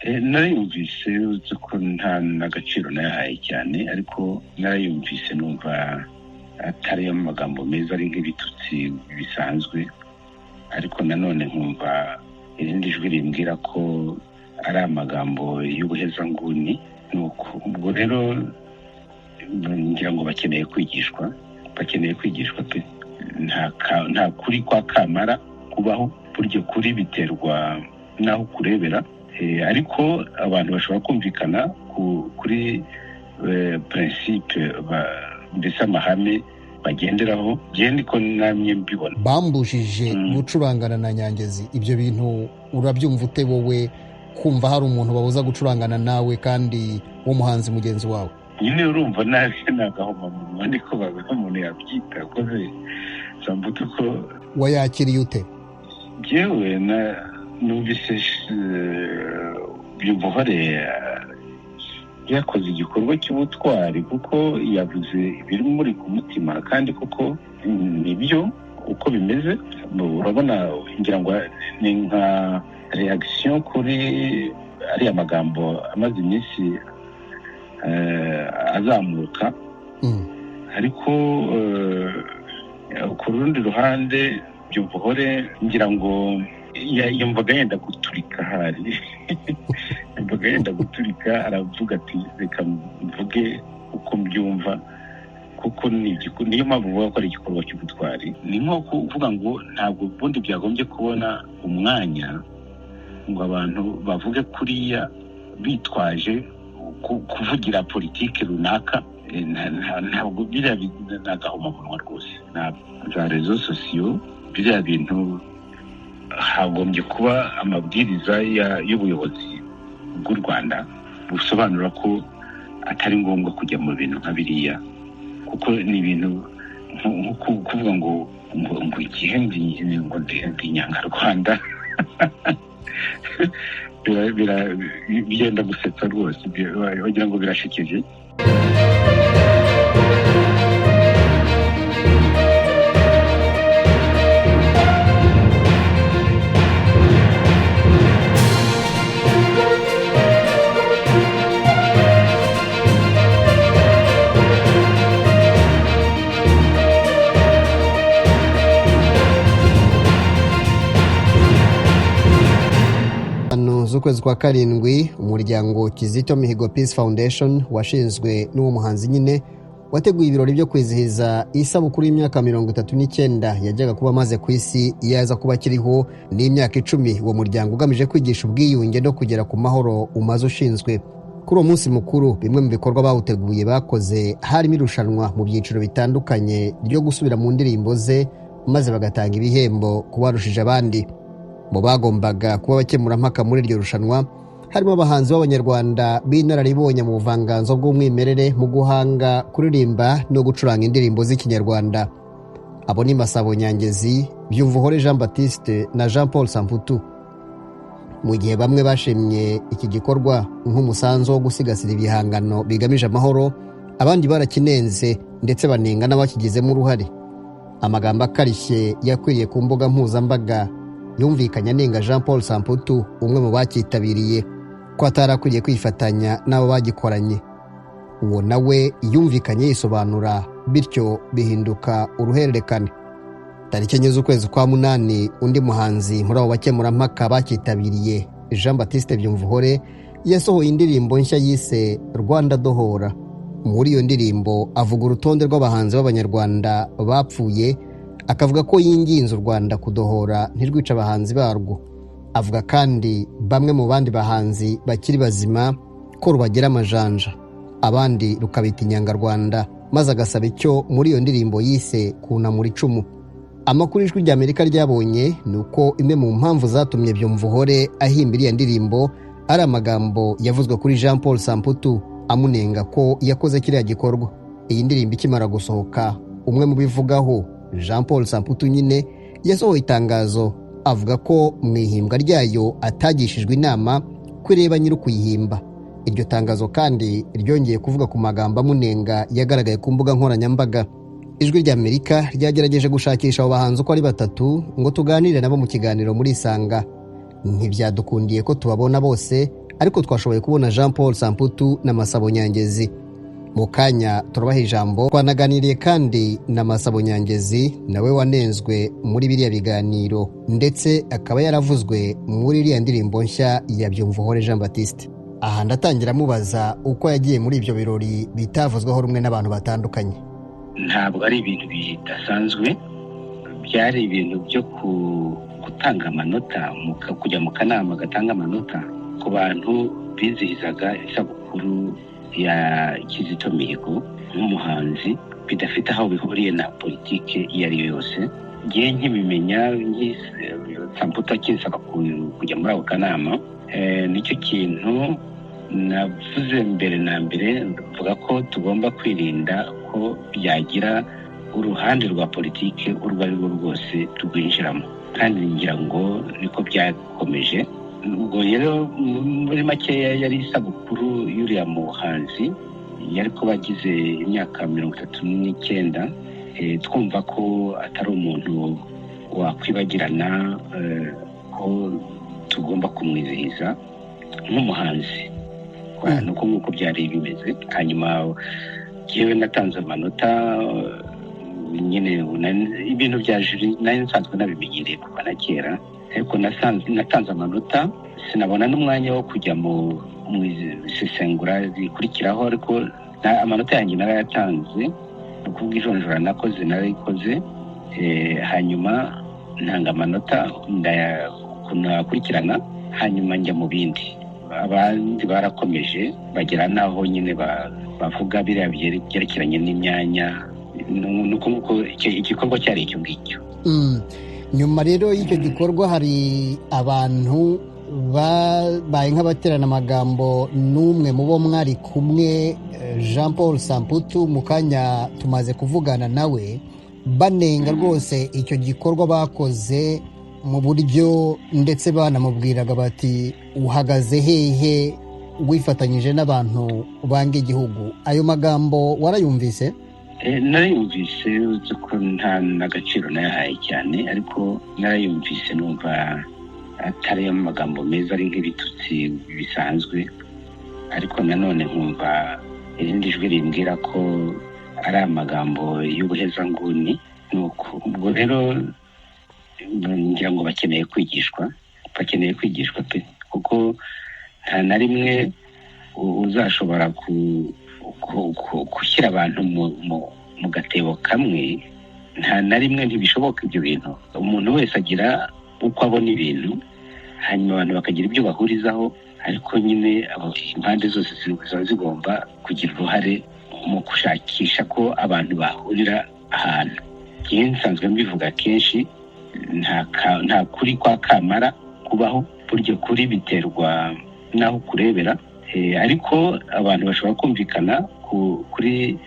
Narayumvise, uretse ko nta n'agaciro nayahaye cyane, ariko narayumvise numva atari amagambo meza, ari nk'ibitutsi bisanzwe. Ariko nanone nkumva irindi jwi rimbwira ko ari amagambo y'ubuhezanguni. Nuko ubwo rero ngira ngo bakeneye kwigishwa, bakeneye kwigishwa pe. Nta kuri kwa kamara kubaho, burya kuri biterwa n'aho kurebera. Ariko abantu bashobora kumvikana kuri principe, mbese amahame bagenderaho. Njye niko namye mbibona. Bambujije gucurangana na Nyangezi, ibyo bintu urabyumva ute wowe, kumva hari umuntu babuza gucurangana nawe kandi w'umuhanzi mugenzi wawe? Nyine urumva nabi, ni agahomamunwa, niko umuntu yabyita. Koze Samputu ko Wayakiriye ute? Njyewe numvise Byumvuhore yakoze igikorwa cy'ubutwari, kuko yavuze ibiri muri ku mutima, kandi kuko nibyo uko bimeze. Urabona, ngira ngo ni nka reaction kuri ariya magambo amaze iminsi azamuka. Ariko ku rundi ruhande, Byumvuhore ngira ngo yumvaga yenda guturika, ahari yumvaga yenda guturika, aravuga ati: "Reka mvuge uko mbyumva," kuko niyo mpamvu uvuga ko ari igikorwa cy'ubutwari. Ni nko kuvuga ngo ntabwo ubundi byagombye kubona umwanya ngo abantu bavuge kuriya bitwaje kuvugira politiki runaka. Ntabwo biriya ni agahomamunwa rwose. Za réseaux sociaux, biriya bintu hagombye kuba amabwiriza y'ubuyobozi bw'u Rwanda busobanura ko atari ngombwa kujya mu bintu nka biriya, kuko ni ibintu nko kuvuga ngo igihe ngo ndi inyangarwanda, bigenda gusetsa rwose, wagira ngo birashekeje. Z'ukwezi kwa karindwi, umuryango Kizito Mihigo Peace Foundation, washinzwe n'uwo muhanzi nyine, wateguye ibirori byo kwizihiza isabukuru y'imyaka 39 yajyaga kuba amaze ku isi iyo aza kuba akiriho, n'imyaka 10 uwo muryango ugamije kwigisha ubwiyunge no kugera ku mahoro umaze ushinzwe. Kuri uwo munsi mukuru, bimwe mu bikorwa bawuteguye bakoze harimo irushanwa mu byiciro bitandukanye ryo gusubira mu ndirimbo ze, maze bagatanga ibihembo ku barushije abandi. Mu bagombaga kuba abakemurampaka muri iryo rushanwa harimo abahanzi b'Abanyarwanda b'inararibonye mu buvanganzo bw'umwimerere mu guhanga, kuririmba no gucuranga indirimbo z'Ikinyarwanda. Abo ni Masabo Nyangezi, Byumvuhore Jean Baptiste na Jean Paul Samputu. Mu gihe bamwe bashimye iki gikorwa nk'umusanzu wo gusigasira ibihangano bigamije amahoro, abandi barakinenze ndetse banenga n'abakigizemo uruhare. Amagambo akarishye yakwiriye ku mbuga mpuzambaga yumvikanye anenga Jean Paul Samputu, umwe mu bacyitabiriye, ko atari kwifatanya n'abo bagikoranye. Uwo nawe yumvikanye yisobanura, bityo bihinduka uruhererekane. Tariki 4 z'ukwezi kwa munani, undi muhanzi muri abo bakemurampaka bacyitabiriye, Jean Baptiste Byumvuhore, yasohoye indirimbo nshya yise "Rwanda Dohora". Muri iyo ndirimbo avuga urutonde rw'abahanzi b'Abanyarwanda bapfuye, akavuga ko yinginze u Rwanda kudohora ntirwice abahanzi barwo. Avuga kandi bamwe mu bandi bahanzi bakiri bazima ko rubagira amajanja, abandi rukabita inyangarwanda, maze agasaba icyo muri iyo ndirimbo yise "Kunamura Icumu". Amakuru Ijwi ry'Amerika ryabonye ni uko imwe mu mpamvu zatumye Byumvuhore ahimba iriya ndirimbo ari amagambo yavuzwe kuri Jean Paul Samputu amunenga ko yakoze kiriya gikorwa. Iyi ndirimbo ikimara gusohoka, umwe mu bivugaho, Jean Paul Samputu nyine, yasohoye itangazo avuga ko mu ihimbwa ryayo atagishijwe inama, ko ireba nyiri ukuyihimba. Iryo tangazo kandi ryongeye kuvuga ku magambo amunenga yagaragaye ku mbuga nkoranyambaga. Ijwi ry'Amerika ryagerageje gushakisha abo bahanzi uko ari batatu ngo tuganire nabo mu kiganiro muri Isanga. Ntibyadukundiye ko tubabona bose. Ariko twashoboye kubona Jean Paul Samputu na Masabo Nyangezi. Mu kanya turabaha ijambo. Twanaganiriye kandi na Masabo Nyangezi, nawe wanenzwe muri biriya biganiro, ndetse akaba yaravuzwe muri iriya ndirimbo nshya ya Byumvuhore Jean Baptiste. Aha ndatangira amubaza uko yagiye muri ibyo birori bitavuzweho rumwe n'abantu batandukanye. Ntabwo ari ibintu bidasanzwe, byari ibintu byo gutanga amanota, kujya mu kanama gatanga amanota ku bantu bizihizaga isabukuru ya Kizito Mihigo nk'umuhanzi, bidafite aho bihuriye na politike iyo ari yo yose. Ngiye nkibimenya, Samputu akinsaba kujya muri ako kanama, nicyo kintu navuze mbere na mbere, mvuga ko tugomba kwirinda ko byagira uruhande rwa politike urwo ari rwo rwose rwinjiramo, kandi ngira ngo niko byakomeje. Ubwo rero muri makeya yari isabukuru y'uriya muhanzi, yari kuba agize imyaka 39. Twumva ko atari umuntu wakwibagirana, ko tugomba kumwizihiza nk'umuhanzi, nuko nk'uko byari bimeze. Hanyuma yewe natanze amanota nyine, ibintu bya juri nari nsanzwe nabimenyereye kuva na kera, ariko natanze amanota sinabona n'umwanya wo kujya mu isesengura rikurikiraho, ariko amanota yanjye narayatanze, ni ukuvuga ijonjora nakoze narayikoze. Hanyuma ntanga amanota ukuntu akurikirana, hanyuma njya mu bindi. Abandi barakomeje bagera n'aho nyine bavuga biriya byerekeranye n'imyanya, nuko nguko igikorwa cyari icyo ngicyo. Nyuma rero y'icyo gikorwa hari abantu babaye nk'abaterana amagambo n'umwe mu bo mwari kumwe, Jean Paul Samputu, mu kanya tumaze kuvugana nawe, banenga rwose icyo gikorwa bakoze mu buryo, ndetse banamubwiraga bati uhagaze hehe wifatanyije n'abantu banga igihugu. Ayo magambo warayumvise? Narayumvise, uretse ko nta n'agaciro nayahaye cyane, ariko narayumvise numva atari amagambo meza, ari nk'ibitutsi bisanzwe, ariko nanone nkumva irindi jwi rimbwira ko ari amagambo y'ubuhezanguni. Nuko ubwo rero ngira ngo bakeneye kwigishwa, bakeneye kwigishwa pe, kuko nta na rimwe uzashobora gushyira abantu mu gatebo kamwe, nta na rimwe, ntibishoboka ibyo bintu. Umuntu wese agira uko abona ibintu, hanyuma abantu bakagira ibyo bahurizaho, ariko nyine impande zose ziba zigomba kugira uruhare mu gushakisha ko abantu bahurira ahantu. Njyewe nsanzwe mbivuga kenshi, nta kuri kwa kamara kubaho, burya kuri biterwa n'aho kurebera, ariko abantu bashobora kumvikana kuri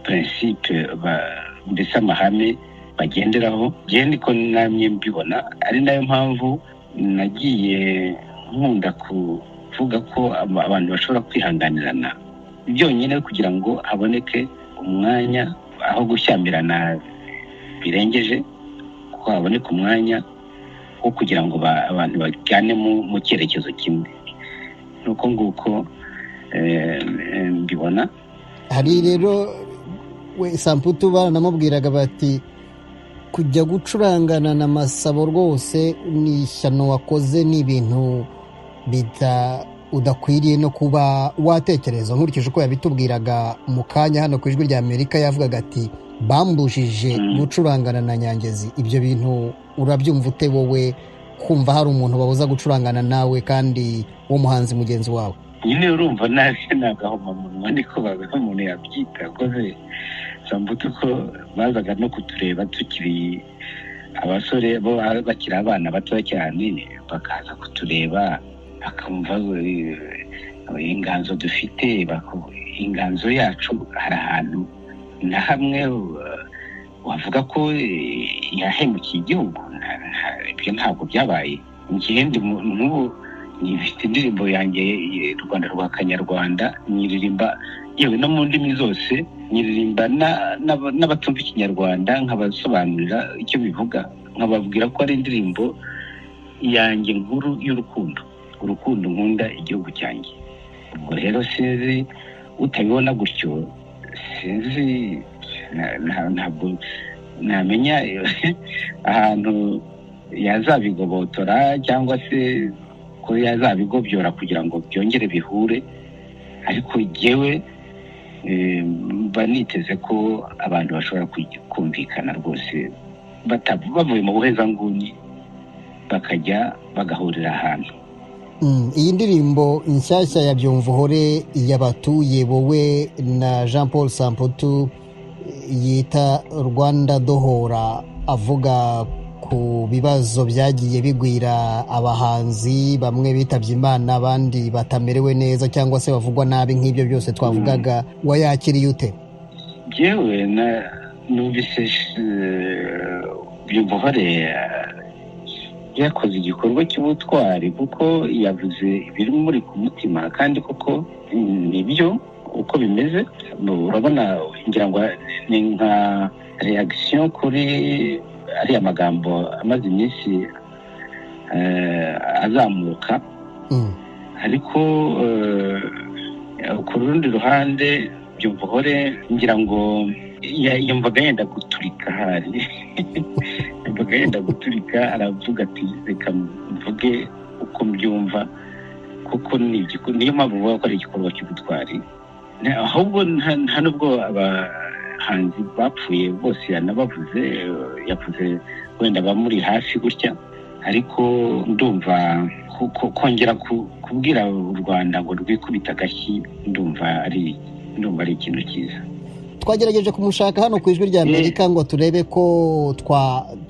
principe, mbese amahame bagenderaho. Njyewe niko namye mbibona, ari nayo mpamvu nagiye nkunda kuvuga ko abantu bashobora kwihanganirana byonyine kugira ngo haboneke umwanya aho gushyamirana birengeje, ko haboneka umwanya wo kugira ngo abantu bajyane mu cyerekezo kimwe. Nuko nguko mbibona. Hari rero we Samputu baranamubwiraga bati kujya gucurangana na Masabo rwose ni ishyano wakoze, ni ibintu udakwiriye no kuba watekereza. Nkurikije uko yabitubwiraga mu kanya hano ku Ijwi rya Amerika, yavugaga ati bambujije gucurangana na Nyangezi. Ibyo bintu urabyumva ute wowe, kumva hari umuntu babuza gucurangana nawe kandi w'umuhanzi mugenzi wawe? Nyine urumva nabi, nagahomamunwa niko umuntu yabyita. Akoze Samputu ko bazaga no kutureba tukiri abasore, bo bakiri abana batoya cyane, bakaza kutureba bakumva inganzo dufite, inganzo yacu hari ahantu na hamwe wavuga ko yahemukiye igihugu, ibyo ntabwo byabaye. Njyewe n'ubu nifite indirimbo yanjye Rwanda rwa Kanyarwanda, nyiririmba yewe no mu ndimi zose, nyiririmba n'abatumva Ikinyarwanda, nkabasobanurira icyo bivuga, nkababwira ko ari indirimbo yanjye nkuru y'urukundo. Urukundo nkunda igihugu cyanjye. Ubwo rero sinzi utabibona gutyo, sinzi, ntabwo namenya ahantu yazabigobotora cyangwa se ko yazabigobyora kugira ngo byongere bihure. Ariko jyewe mba niteze ko abantu bashobora kumvikana rwose, bavuye mu buhezanguni, bakajya bagahurira ahantu. Iyi ndirimbo nshyashya ya Byumvuhore yabatuye wowe na Jean Paul Samputu, yita "Rwanda Dohora", avuga ku bibazo byagiye bigwira abahanzi bamwe bitabye Imana, abandi batamerewe neza cyangwa se bavugwa nabi, nk'ibyo byose twavugaga, wayakiriye ute? Yewe, numvise Byumvuhore yakoze igikorwa cy'ubutwari, kuko yavuze ibiri muri ku mutima, kandi koko nibyo uko bimeze. Urabona, ngira ngo ni nka réaction kuri ariya magambo amaze iminsi azamuka. Ariko ku rundi ruhande, Byumvuhore ngira ngo yumvaga yenda guturika ahari, yumvaga yenda guturika, aravuga ati: "Reka mvuge uko mbyumva", kuko niyo mpamvu uvuga ko ari igikorwa cy'ubutwari. Ahubwo nta nubwo abahanzi bapfuye bose yanabavuze, yavuze wenda abamuri hafi gutya. Ariko ndumva kongera kubwira u Rwanda ngo rwikubite agashyi, ndumva ari ikintu cyiza. Twagerageje kumushaka hano ku Ijwi rya Amerika ngo turebe ko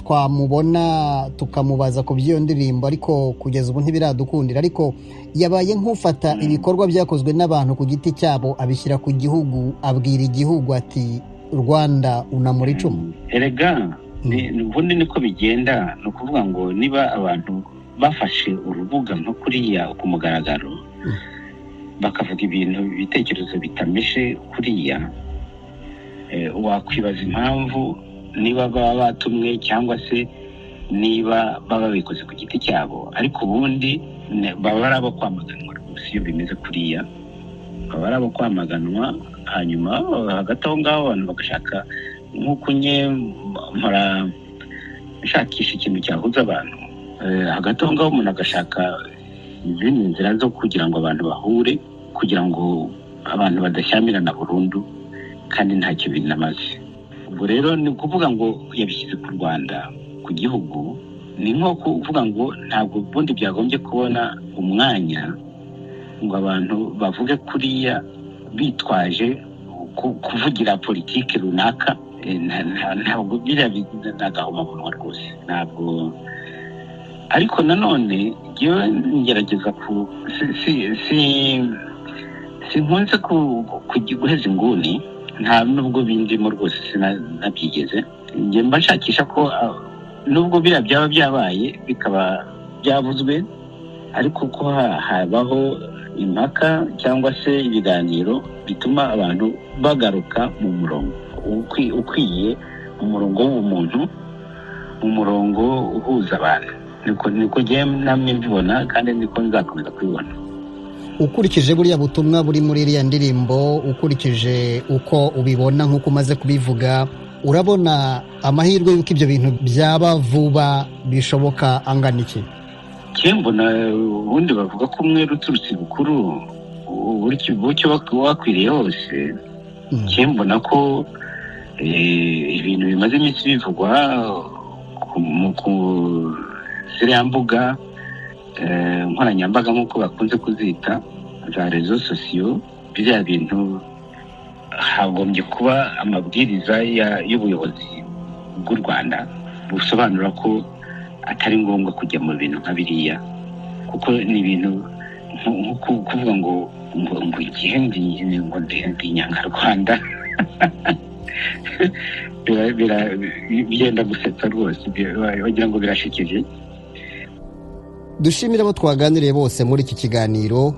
twamubona tukamubaza ku by'iyo ndirimbo, ariko kugeza ubu ntibiradukundira. Ariko yabaye nk'ufata ibikorwa byakozwe n'abantu ku giti cyabo, abishyira ku gihugu, abwira igihugu ati: "Rwanda, unamura icumu." Erega ubundi niko bigenda. Ni ukuvuga ngo niba abantu bafashe urubuga nko kuriya ku mugaragaro, bakavuga ibintu, ibitekerezo bitameshe kuriya, wakwibaza impamvu, niba baba batumwe cyangwa se niba baba babikoze ku giti cyabo. Ariko ubundi baba ari abo kwamaganwa rwose. Iyo bimeze kuriya, baba ari abo kwamaganwa. Hanyuma hagati aho ngaho abantu bagashaka, nk'uko nye mpora nshakisha ikintu cyahuza abantu, hagati aho ngaho umuntu agashaka izindi nzira zo kugira ngo abantu bahure, kugira ngo abantu badashyamirana burundu kandi ntacyo binamaze. Ubwo rero ni ukuvuga ngo yabishyize ku Rwanda, ku gihugu, ni nko kuvuga ngo ntabwo ubundi byagombye kubona umwanya ngo abantu bavuge kuriya bitwaje kuvugira politiki runaka. Ntabwo biriya ni agahomamunwa rwose, ntabwo. Ariko nanone ngewe ngerageza ku si sinkunze guheza inguni, nta nubwo bindimo rwose, sinabyigeze. Njye mba nshakisha ko nubwo biriya byaba byabaye, bikaba byavuzwe, ariko ko habaho impaka cyangwa se ibiganiro bituma abantu bagaruka mu murongo ukwiye, mu murongo w'ubumuntu, mu murongo uhuza abantu. Niko ngewe namwe mbibona, kandi niko nzakomeza kubibona. Ukurikije buriya butumwa buri muri iriya ndirimbo, ukurikije uko ubibona nk'uko umaze kubivuga, urabona amahirwe y'uko ibyo bintu byaba vuba bishoboka angana iki? Mbona ubundi bavuga ko umwera uturutse bukuru bucyo wakwiriye hose. Mbona ko ibintu bimaze iminsi bivugwa ku ziriya mbuga nkoranyambaga, nk'uko bakunze kuzita, za réseaux sociaux, biriya bintu hagombye kuba amabwiriza y'ubuyobozi bw'u Rwanda busobanura ko atari ngombwa kujya mu bintu nka biriya, kuko ni ibintu nko kuvuga ngo igihe ngo ndi inyangarwanda, byenda gusetsa rwose, wagira ngo birashekeje. Dushimire abo twaganiriye bose muri iki kiganiro.